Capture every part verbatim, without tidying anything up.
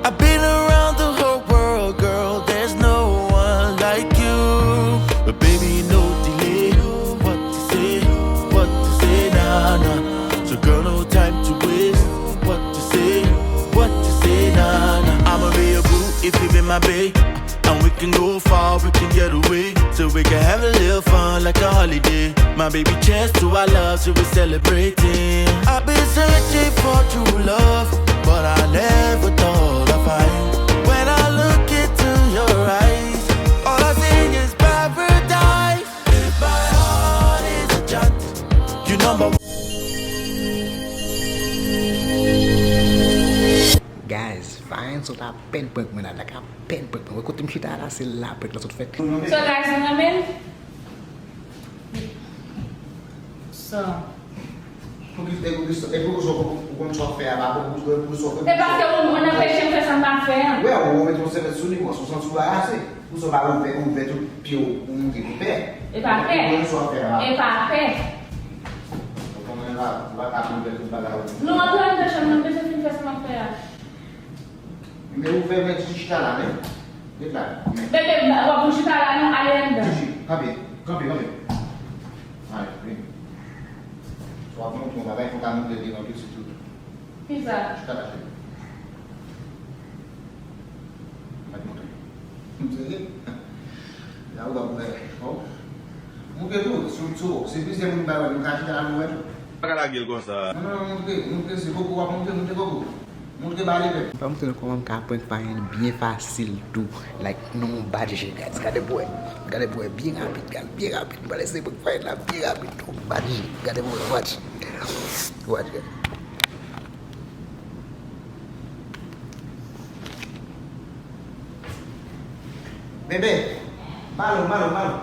I've been around the whole world, girl, there's no one like you. But baby, no delay. What to say, what to say, nah, nah. So, girl, no time to waste. What to say, what to say, nah, nah. I'ma be your boo if you be my babe. And we can go far, we can get away. So we can have a little fun like a holiday. My baby, cheers to our love, so we're celebrating. I've been searching for true love, but I never thought I'd find. When I look into your eyes, all I see is paradise. If my heart is a jet, you number one. Guys, Fine sot apèn prank mwen la, like apèn prank mwen. Wè kote m chita la, se la prank la sot fèt. So guys, nou renmen l? So. Pou ki, e pou ki, e pou ki sa ou, ou konn sa w ap fè a, pa pou, pou, pou sa w fè. E paske ou, ou anpeche m fè sa m pa fè a. Wè, ou mete yon sèvyèt sou li, mwen, si w santi w barase. Pou sa w pa ouvè, ouvè tout pye w, ou montre ou pè. E pa pè. Ou konn sa w ap fè a. E pa pè. Ou konnen la, ou pa ka ouvè tout bagay ou. Nou antre anndan chanm nan, m bezwen fin fè sa m ap fè a. Men ou fè men Jiji chita la, men. Ret la, men. Bebe, w ap pou chita la, non, ale anndan. Jiji, kanpe, kanpe, kanpe. Ale, vini. W ap montre yon bagay, fò w ka montre devan pitit ou tou. Kisa? Chita la, cheri. M ap montre. M serye? La ou ap wè. Oh. Montre tou, sou, sou, si plizyè moun ba wè, nou ka chita la, nou wè tou. Pa ka lage l konsa. Non, non, non, montre, montre, se koko w ap montre, montre koko. Montre ba li menm. M pa montre nou kòman m ka prank Fine byen fasil tou. Like, non, bad G, guys. Gade bwè. Gade bwè, byen rapid, guys. Byen rapid. M pral eseye prank Fine la byen rapid tou. Bad G. Gade bwè, watch. Watch, guys. Bebe, balon, balon, balon.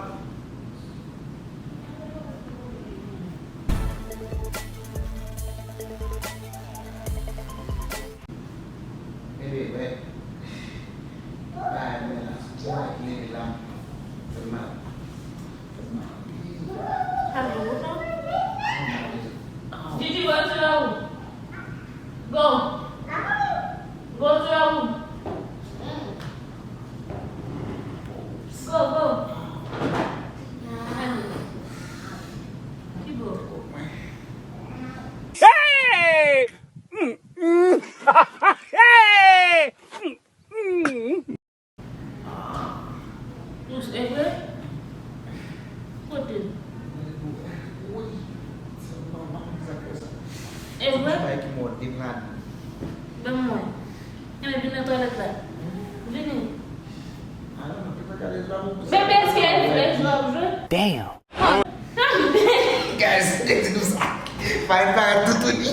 Bebe, wè. Bay mwen la, sou ti nèg leve la. Fè mal. Fè mal. Gigi, go to your room. Go. Go to your room. Go, go. Kibo. Hey! Mm, mm. Hey! Mm, mm. Tous, e vre? Kote l? E vre? Ban m wè. Enben, vin nan twalèt la. Vini. Bebe, èske e vre? Damn. Guys, nèg di nou sa. Fine parèt toutouni.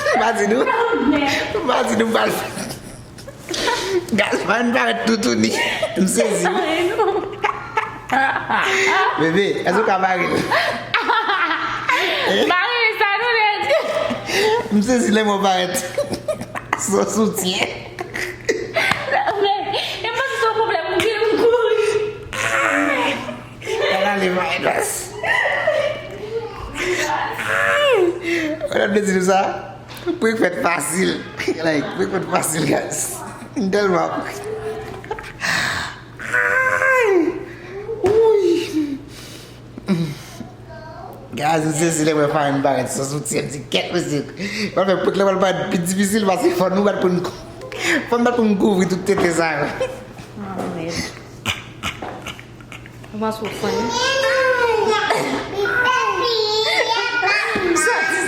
M pa di nou. M pa di nou m pral fè. Guys, Fine parèt toutouni. M sezi. Bebe, èske w ka bare l? Bare sa nou lèd. M sezi lè mwen parèt. San soutyen. Men, e pa se yon pwoblèm, m gen m kouri. Gad ale, Mayidas. Ou konn plezi nou sa? Prank fèt fasil. Like, prank fèt fasil, guys. M tèlman. Ay! Wouy! Guys, m sezi lè m wè Fine parèt san soutyen, m di kèt mesye. Pral fè prank la pral parèt pi difisil paske fò nou bat pou n, fò n bat pou n kouvri tout tete sa yo. Ah, mèd. Ou panse w funny?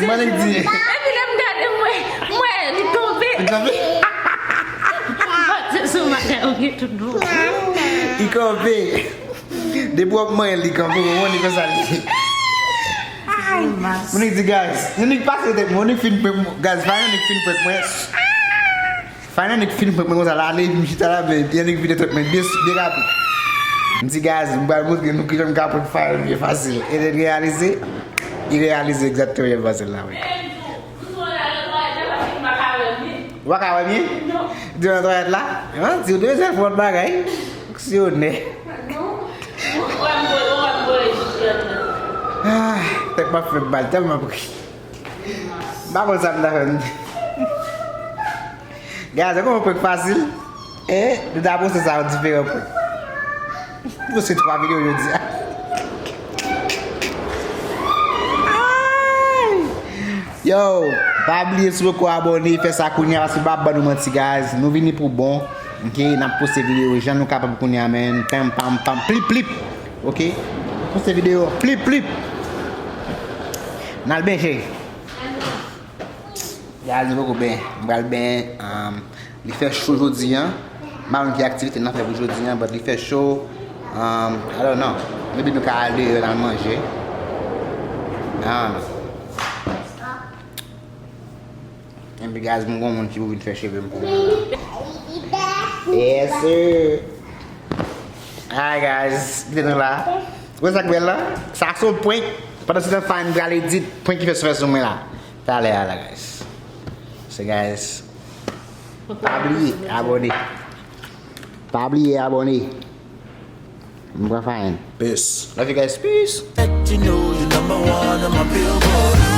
Mwen di. Epi lè m gade mwen, mwen, li tonbe. Li tonbe? Mwen se sou maten, ou gen tout dlo. Li kanpe. Depi w ap manyen li kanpe, ou konnen konsa li ye. Moun nèg di, guys, nèg pase tèt mwen, nèg fin prank mwen, guys, pa yon nèg fin prank mwen. Fine nèg fin prank mwen konsa la, ale, m chita la, men, nèg vide tèt mwen byen, byen rapid. M di, guys, m pral montre nou kijan m ka prank Fine byen fasil. E li reyalize, li reyalize egzakteman jan m pase l la, wi. Ou pa ka wè m byen? Di nan twalèt la? Manti, ou te bezwen fè yon bagay. Fonksyonè. Ah, tèt m ap fè m mal, tèlman m ap ri. M pa konn sa m ta fè. Guys, se kòman prank fasil? Eh, nou ta poste sa yon diferan prank. Poste twa videyo jodi a. Ay! Yo, pa bliye si w poko abòne, fè sa kounye a, paske m pa ban nou manti, guys. Nou vini pou bon. Ok, n ap poste videyo jan nou kapab kounye a, man. Pam, pam, pam, plip, plip. Ok? Poste videyo, plip, plip. N al benje. Guys, nou poko ben. M pral ben. Um, li fè cho jodi an. M pa konn ki aktivite n ap fè pou jodi an, but li fè cho. Um, I don't know. Maybe nou ka al deyò, n al manje. I don't know. Epi, guys, m gon moun ki pou vin fè cheve m pou mwen la. Yes, sir. Hi, guys. Kite nou la. Wè sa k bèl la? Sa se yon prank. Pandan se tan, Fine pral edit prank ki fè sou fè sou mwen la. Talè a la, guys. So, guys, pa bliye abòne. Pa bliye abòne. M pran Fine. Peace. Love you guys. Peace. Let you know you number one on my billboard.